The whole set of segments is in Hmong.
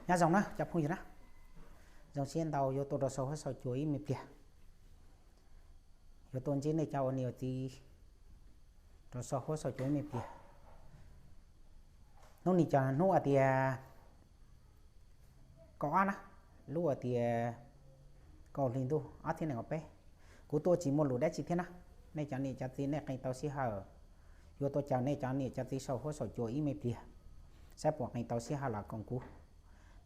Nyob zoo na cov phooj ywg na, zoo siab ntau yuav tuaj rau saum huab saum cua ib me pliag, yuav tuaj ntsib nej cov ua niam ua txiv rau saum huab saum cua ib me pliag. Hnub ni cov hnub hais tias kaum ob na, lub hais tias kaum hli ntuj ob txhiab nees nkaum peb. Kuv tuaj tsis muaj lus dab tsi thiab na. Nej cov niam cov txiv nej qee tau sij hawm, yuav tuaj caw nej cov niam cov txiv saum huab saum cua ib me pliag, saib puas qee tau sij hawm los koom kuv.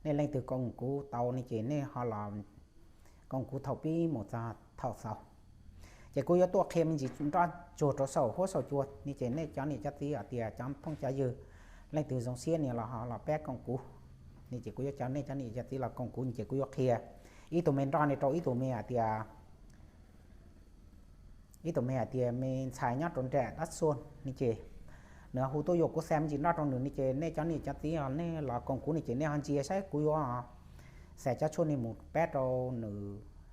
Nej leej twg koom kuv tau ne ces nej ho los koom kuv thaum pib mus txog thaum xaus. Ces kuv yuav tuaj qhia me ntsis nroj tsuag rau saum huab saum cua ne ces nej cov niam cov txiv hais tias cov phooj cov ywg leej twg zoo siab ne los ho los pab koom kuv. Ne ces kuv yuav cov nej cov niam cov txiv los koom kuv ne ces kuv yuav qhia ib tug me nroj ne rau ib tug me hais tias ib tug me hais tias me ntxhais nyob rau nram dab xuaj ne ces nws hu tuaj yuav kuv xa me ntsis nroj rau nws ne ces nej cov niam cov txiv nej los koom kuv ne ces nej ho ntsia saib kuv yuav xa cov tshuaj ni mus pab rau nws,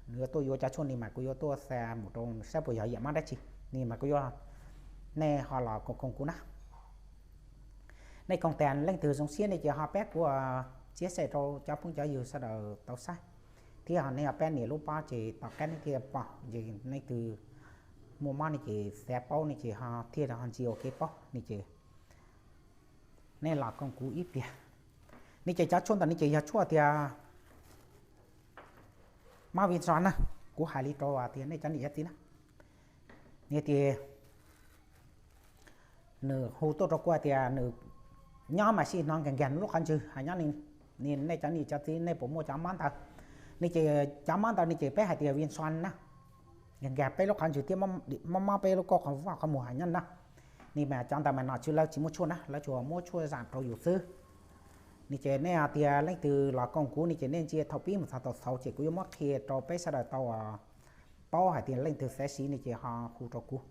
nws yuav tuaj yuav cov tshuaj ni mas kuv yuav tuaj xa mus rau saib puas yog yam mob dab tsi ne mas kuv yuav, nej ho los koom kuv na. Nej koom tas leej twg zoo siab ne ces ho pab kuv, txiav saib rau cov phooj cov ywg sawv daws tau saib, thiab ho nej ho pab nias lub pob ces tom qab nej thiaj pom ces leej twg muaj mob ne ces xav paub ne ces ho thiaj ho ntsia ua kev paub ne ces nej los koom kuv ib pliag. Ne ces cov tshuaj ntawm ne ces yog tshuaj tias mob viêm xoang na, kuv hais li rau tias nej cov niam cov txiv na, ne tias nws hu tuaj rau kuv tias nws nyob mas sij hnov nkag nkag lub qhov ntswg hais nyob, nej cov niam cov txiv nej puas muaj cov mob ntawd? Ne ces cov mob ntawd ne ces peb hais tias viêm xoang na, nkag nkag peb lub qhov ntswg thiab mob mob peb lub koj qhov vaj qhov muag hais nyob na. Ne mas cov ntawd mas nom tswv lawv tsis muaj tshuaj na, lawv tsuas muab tshuaj zam rau yus xwb. Ne ces nej hais tias leej twg los koom kuv ne ces nej ntsia thaum pib mus txog thaum xaus ces kuv yuav muab qhia rau peb sawv daws tau paub hais tias leej twg xav siv ne ces ho hu rau kuv.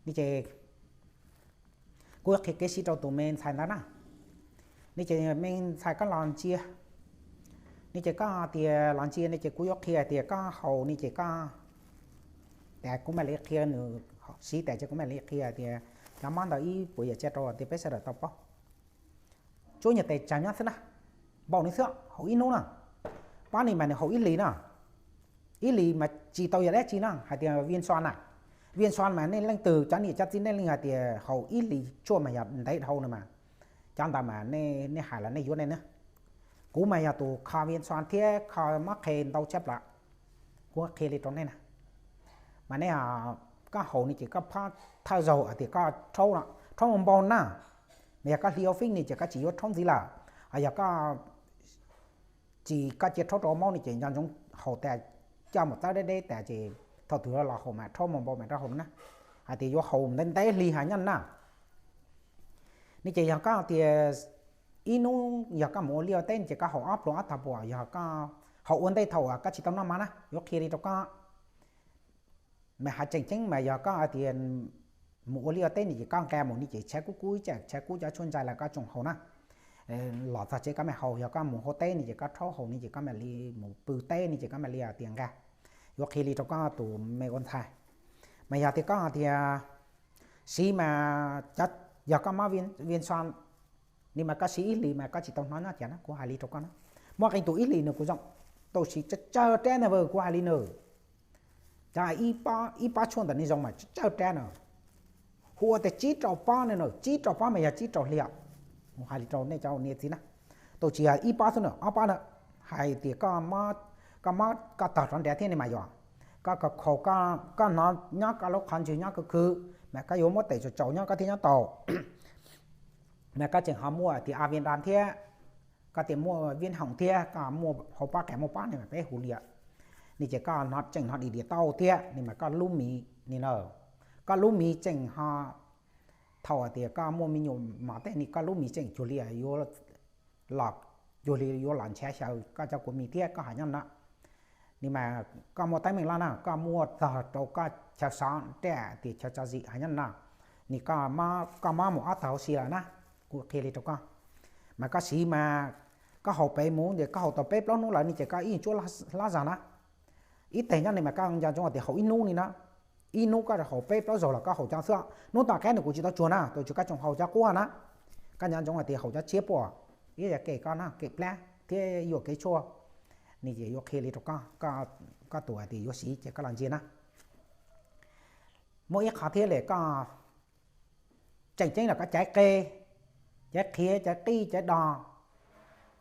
Ne ces kuv yuav qhia kev siv rau tus me ntxhais ntawd na. Ne ces me ntxhais koj los ntsia, ne ces koj tias los ntsia ne ces kuv yuav qhia tias koj haus ne ces koj, tas kuv mam li qhia nws, siv tas ces kuv mam li qhia tias cov mob ntawd ib puas yam tsa rau tias peb sawv daws tau paub. Tsuab nyuag tes tsawg nyob xwb na, npaum ni xwb, haus ib hnub na. Pob ni mas nws haus ib hlis na, ib hlis mas tsis tau yog dab tsi na, hais tias viêm xoang na. Viêm xoang mas nej leej twg cov niam cov txiv nej leej hais tias haus ib hlis tshuaj mas yog ntev dhau no mas, cov ntawd mas nej hais los nej yuav nej na. Kuv mas yog tus kho viêm xoang thiab kho mob qhe ntau tshaj plaws, kuv qhia li rau nej na. Mas nej, koj haus ne ces koj phob thawj zaug hais tias koj rhaub, rhaub npau npau na, mas yog koj hli ua fij ne ces koj tsis yuav rhaub ntxiv lawm. Ho yog koj tsis, koj cia rhaub rau maub ne ces nco ntsoov haus tas, coj mus txawb deb deb tas ces thaum twg los haus mas rhaub npau npau mas rov haus na. Hais tias yuav haus ntev ntev hli hais nyob na. Ne ces yog koj tias ib hnub yog koj mus ua liaj ua teb ne ces koj haus ob pluas ob tog puas, yog koj haus ua ntej thaum uas koj tsis tau noj mov na, yuav qhia li rau koj. Mas hais tseem ceeb mas yog koj hais tias mus ua liaj ua teb ne ces koj nqa mus ne ces tshav kub kub ib tsam, tshav kub cov tshuaj ntshai los koj tsoom haus na. Los txog tsev koj mam haus, yog koj mus hauv teb ne ces koj rhaub haus ne ces koj mam li mus pw teb ne ces koj mam li hais tias nqa. Yuav qhia li rau koj tus me ua ntxhais. Mas yog tias koj hais tias siv mas, yog koj mob viêm xoang ni mas koj siv ib hlis mas koj tsis tau hnov nyob cas na, kuv hais li rau koj na. Muaj qee tus ib hlis nws kuj zoo, tab sis tsawg tsawg rab na, kuv hais li nws, cov ib pob tshuaj ntawm ne zoo mas tsawg tsawg rab na. Hu ua tias tsib rau pob ne, tsib rau pob mas yog tsib rau hli os. Kuv hais li rau nej cov niam txiv na, tab sis yog ib pob xwb na, ob pob na, hais tias koj mob, koj tog rov nrad thiab ne mas yog koj khaus, koj hnov nyob koj lub qhov ntswg nyob khwv khwv, mas koj yuav muab tes tsaus tsaus nyob koj thiaj nyob tau. Mas koj tseem ho muaj tias a viêm đa thiab, koj tias muaj viêm họng thiab, koj muaj hauv pob qa muaj pob ne mas peb hu li, ne ces koj tseem hnov dim diam tau thiab ne mas koj lub mis ne na, koj lub mis tseem ho, thaum tias koj muaj me nyuam mos tej ne koj lub mis tseem cuag li yuav los, cuag li yuav los ntshav xyaw koj cov kua mis thiab koj hais nyob no. Ne mas koj muaj teeb meem loj na, koj muaj txog rau koj chaw sov nraj tias chaw tso zis hais nyob no, ne koj mob mus ob tog huv si lawm na. Kuv qhia li rau koj, mas koj siv mas koj haus pem mus ces koj haus tau peb plaub hnub lawm ne ces koj ib tsuab hlob zog na. Ib teg nyob ne mas koj nco ntsoov hais tias haus ib hnub ni na. Ib hnub koj haus peb plaub zaug los koj haus cov xwb, hnub tom qab no kuv tsis tau tsuag na, tab sis koj tseem haus cov qub na. Koj nco ntsoov hais tias haus cov tshiab puas, ib yam kev koj na, kev plab. thiab yuam kev tshuaj, nws ces yuav qhia li rau koj, koj tus hais tias yuav siv ces koj los ntsia na. Muaj ib qho thiab li koj tseem ceeb los koj caiv qe, caiv qhiav, caiv qij, caiv dos,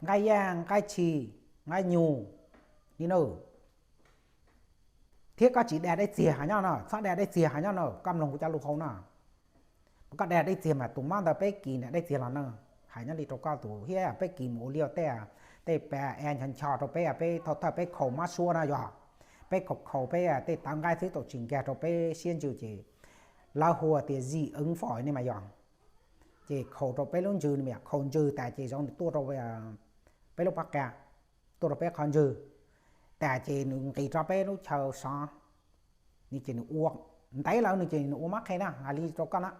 nqaij yaj, nqaij tshis, nqaij nyuj, ni no, thiab koj tsis da dej txiag hav nyob no, txhob da dej txiag hav nyob no, koj mloog kuv cov lus hauv no. Koj da dej txiag mas tus mob ntawd peb kis niam dej txiag los na. Hais nyob li rau koj tus thiab peb kis mus ua liaj ua teb, tej pa e ncho ncho rau peb, peb thawj thawj peb khaus mob suab na yog, peb khaus khaus peb tej tawv nqaij xwb tau tsis nkag rau peb siab ntsws ces lawv hu tias zim eev fo ne mas yog. Ces khaus rau peb lub ntsws, khaus ntsws tas ces zoo nws tuaj rau peb lub pob qa, tuaj rau peb qhov ntsws tas ces nws nqis rau peb lub chaw sov, nws ces nws ua, ntev lawm nws ces nws ua mob qhe na, hais li rau koj na.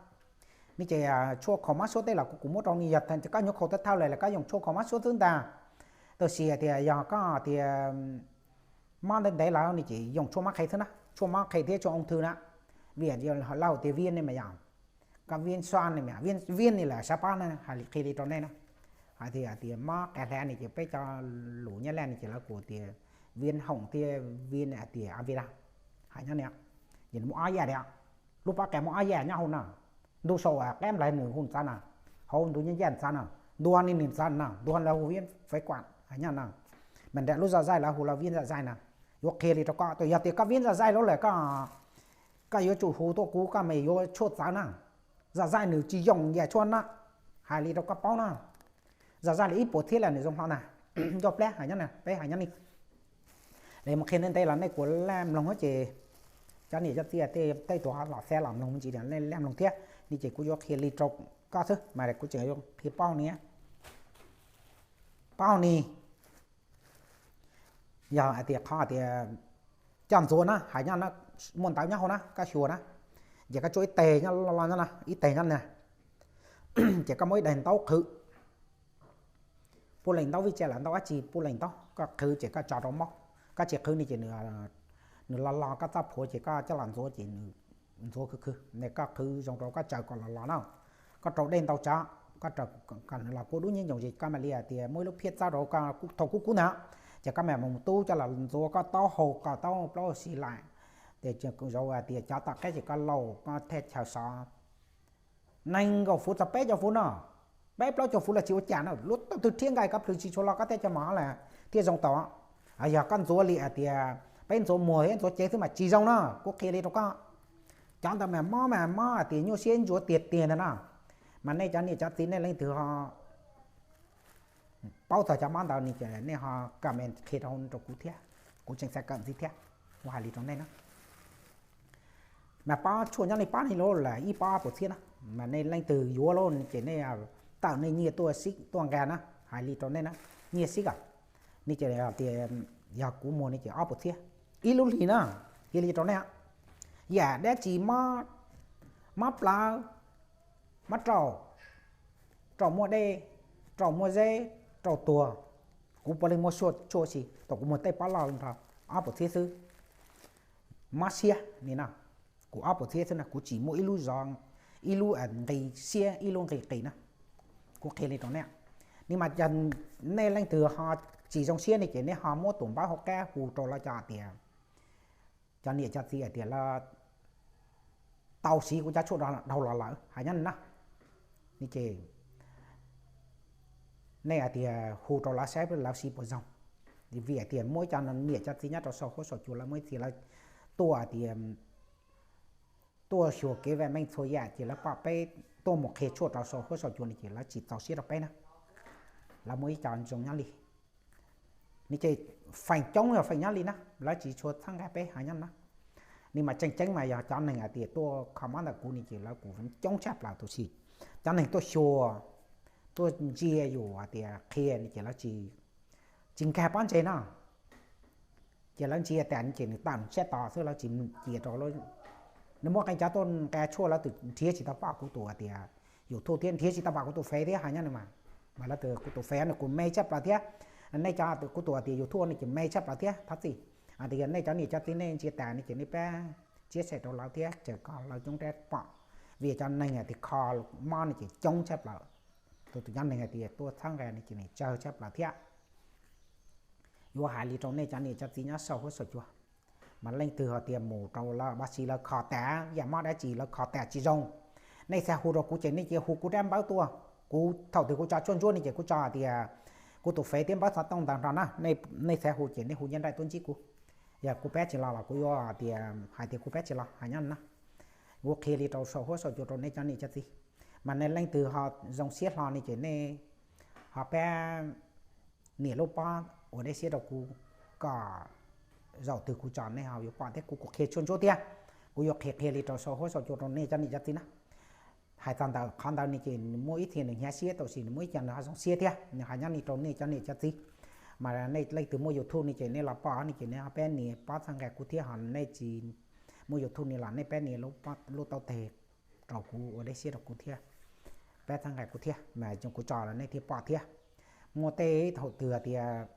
Nws ces tshuaj khaus mob suab tej los kuv muab rau nws, yog koj nyuam qhuav thawj thawj lawm los koj yoog tshuaj khaus mob suab xwb ntag. Tab sis tias yog koj tias mob ntev ntev lawm nws ces yoog tshuaj mob qhe xwb na, tshuaj mob qhe thiab tshuaj oo thw na. Vim lawv tias viab ne mas yog, koj viab soj ne mas, viab ni lawm sab pab na, hais li qhia li rau nej na. Hais tias tias mob qe hlab ni ces peb cov lus Nyab Laj ni ces lawv kuj tias viêm họng thiab viêm hais tias a vi la, hais nyob ni, ces nws muaj ob yam li, lub pob qa muaj ob yam nyob hauv na. Ntu sau qab nplaig nws hu ntxav na, hauv ntu nyab yaj ntxav na, ntua ni nws ntxav na, ntua lawv hu viêm phế quản hais nyob na. Mas nram lub zam zaij lawv hu lawv viêm dạ dày na. Yuav qhia li rau koj, tus yog tias koj viêm dạ dày lawm koj, koj yuav tsum hu tuaj kuv koj mas yuav tshuaj txawv na. Zam zaij nws tsis yoog yam tshuaj na, hais li rau koj paub na. Zam zaij li ib puas txhiab lawm nws zoo hlo na, ncauj plab hais nyob na, peb hais nyob ni. Li mus qhia ntev ntev los nej kuv laj mloog ces cov niam cov txiv tej tus los xav los mloog me ntsis nej laj mloog thiab ni ces kuv yuav qhia li rau koj xwb mas kuv tseem yuav qhia paub ni, paub ni. Yog hais tias qhov tias coj ntxuav na, hais nyob na, muaj ntawv nyob hauv na, koj xyuas na, ces koj tsuab ib teg nyob los nyob na, ib teg nyob na, ces koj muab ib daim ntaub qhwv, puj leej ntaub vij tsa los ntaub dab tsi puj leej ntaub, koj qhwv ces koj tso rau mob, koj tsis qhwv ni ces nws los los koj txoj phuav ces koj coj los ntxuav ces nws ntxuav khwv khwv ne, koj qhwv zoo rau koj tsaws kom los los na. Koj rau dej ntau tsav, koj rau kom nws los kua dub nyeb ncoo ces koj mam li hais tias muaj ib lub phiab txawb rau thaum kub kub ntag, ces koj mam mus tub coj los ntxuav koj taub hau, koj taub plaub hau si lais, ces zoo hais tias cov tom qab ces koj laus koj thaj chaw sov nees nkaum fuv txog peb caug fuv no, peb plaub caug fuv los tsis ua cas na, lub taub twg rhiab nqaij koj plhws tsis tshua los koj thaj chaw mos lawm thiaj zoo tau. Yog koj ntxuav li hais tias peb ntxuav muag thiab ntxuav cev xwb mas tsis zoo na, kuv qhia li rau koj. Cov ntawd mas mob mas mob hais tias nyuaj siab ntsuav tiag tiag ntag na. Mas nej cov niam cov txiv nej leej twg ho paub txog cov mob ntawd ni ces nej ho comment qhia rau rau kuv thiab, kuv tseem xav kawm ntxiv thiab. Kuv hais li rau nej na, mas pob tshuaj nyob li pob ni lub lawm ib pob ob puas txhiab na, mas nej leej twg yuav lawm ces nej tawm nej nyiaj tuaj sib tuaj nqa na, hais li rau nej na, nyiaj sib kom. Ni ces tias yog kuv muag ni ces ob puas txhiab ib lub hlis na, hais li rau nej. Yam dab tsi mob, mob plawv, mob raum, raum muaj dej, raum muaj zeb, raum tuag, kuv puav leej muab tshuaj si, thaum kuv muag tej pob loj nrho, ob puas txhiab xwb. Mob siab ni no, kuv ob puas txhiab xwb na, kuv tsis muaj ib lub zov, ib lub nqi siab ib lub nqi qis na. Kuv qhia li rau nej, ni mas nej leej twg ho tsis zoo siab ni ces nej ho muab tus npawb hauv qab hu rau lawv cov tias, cov niam cov txiv hais tias lawv tau siv kuv cov tshuaj dhau los lawm hais nyob no na. Ni ces nej hais tias hu rau lawv saib lawv siv puas zoo. Vim hais tias muaj ib cov niam cov txiv nyob rau saum huab saum cua lawv muaj ib txhia lawv tuaj hais tias tuaj xyuas kev vam meej txhua yam ces lawv pom peb tuaj mus qhia tshuaj rau saum huab saum cua ni ces lawv tsis txaus siab rau peb na. Lawv muaj ib co zoo nyob li ni ces feem coob yog feem nyob li na, lawv tsis tshua txhawb nqa peb hais nyob na. Ni mas tseem ceeb mas yog cov neeg hais tias tuaj kho mob ntawm kuv ni ces lawv kuj coob tshaj plaws tus si. Cov neeg tuaj xyuas, tuaj ntsia yus hais tias qhia ni ces lawv tsis nkag pob ntseg no. Ces lawv ntsia tas ni ces nws tawm nws tshiab tos xwb, lawv tsis cia rau. Nws muaj qee cov tuaj nqa tshuaj lawv twb nrhiav tsis tau pom kuv tus hais tias YouTube thiab nrhiav tsis tau pom kuv tus Face thiab hais nyob no mas. Mas lawv tus kuv tus Face no kuj me tshaj plaws thiab. Nej cov kuv tus hais tias YouTube no ces me tshaj plaws thiab thov txim. Tias yog nej cov niam cov txiv nej ntsia tas ni ces nej pab chia sẻ rau lawv thiab ces kom lawv coob rab pom. Vim cov neeg hais tias kho mob no ces coob tshaj plaws. Tus tus cov neeg hais tias tuaj txhawb nqa no ces nws tsawg tshaj plaws thiab. yuav hais li rau nej cov niam cov txiv nyob saum huab saum cua, mas leej twg hais tias mus rau lawv pab si lawv kho tas, yam mob dab tsi lawv kho tas tsis zoo, nej xav hu rau kuv ces nej cia hu kuv dab npawb tuaj. Kuv thaum twg kuv tso tshuaj ntsuab ne ces kuv tso hais tias kuv tus fev thiab npawb xov tooj ntawd nrog na, nej xav hu ces nej hu nyab nraim tuaj ntsib kuv. Yog kuv pab tsis los los kuv yuav tias hais tias kuv pab tsis los hais nyob na. Kuv qhia li rau saum huab saum cua rau nej cov niam cov txiv, mas nej leej twg ho zoo siab hlo ne ces nej ho pab nias lub pob uas dej siab rau kuv, kom zaum twg kuv tso nej ho yuav pom thiab kuv kuv qhia tshuaj ntsuab thiab. Kuv yuav qhia qhia li rau saum huab saum cua rau nej cov niam cov txiv na. Hais txog ntawm qhov ntawd ne ces nws muaj ib txhia nws hnyav siab, tab sis nws muaj ib txhia nws ho zoo siab thiab, nws hais nyob li rau nej cov niam cov txiv. Mas nej leej twg muaj YouTube ne ces nej los pom ne ces nej ho pab nias pob txhawb nqa kuv thiab, ho nej tsis muaj YouTube ne los nej pab nias lub taub teg rau kuv ua dej siab rau kuv thiab, pab txhawb nqa kuv thiab mas kuv tso los nej thiaj pom thiab. Muaj tej thaum twg tias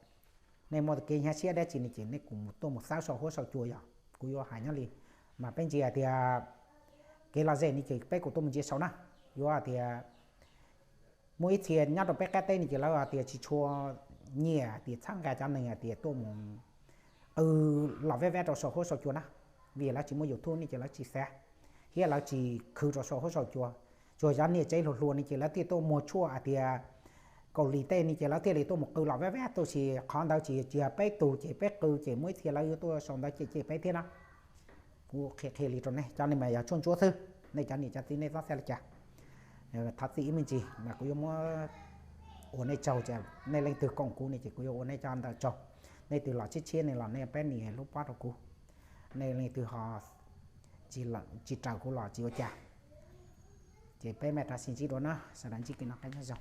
nej muaj kev hnyav siab dab tsi ne ces nej kuj tuaj mus xawb saum huab saum cua, yog kuv yuav hais nyob li. Mas peb ntsia tias kev lom zem ne ces peb kuj tuaj mus ntsia saud na. Yuav tias muaj ib txhia nyob rau peb qab teb ne ces lawv tias tsis tshua nyiam tias txhawb nqa cov neeg tias tuaj mus qw los vab vab rau saum huab saum cua na, vim lawv tsis muaj YouTube ne ces lawv tsis xav, thiab lawv tsis khwv rau saum huab saum cua. Tsuas cov niam tsev hluas hluas ne ces lawv thiaj tuaj muag tshuaj hais tias Kaus Lim tej ne ces lawv thiaj li tuaj mus qw los vab vab, tab sis qhov ntawd tsis yog peb tug ces peb qw ces muaj ib txhia lawv yuav tuaj sau ntawv cem cem peb thiab na. Kuv qhia qhia li rau nej, cov no mas yog tshuaj ntsuab xwb, nej cov niam cov txiv nej txhob xav li cas. Thov txim ib me ntsis mas kuv yuav muab ua nej tsaug, nej leej twg koom kuv ne ces kuv yuav ua nej cov ntawd tsaug. Nej twg los tshiab tshiab ne los nej pab nias lub pob rau kuv. Nej leej twg ho tsis raws kuv los tsis ua cas. Ces peb mam rov sib ntsib dua na, sawv daws ntsib kev noj qab nyob zoo.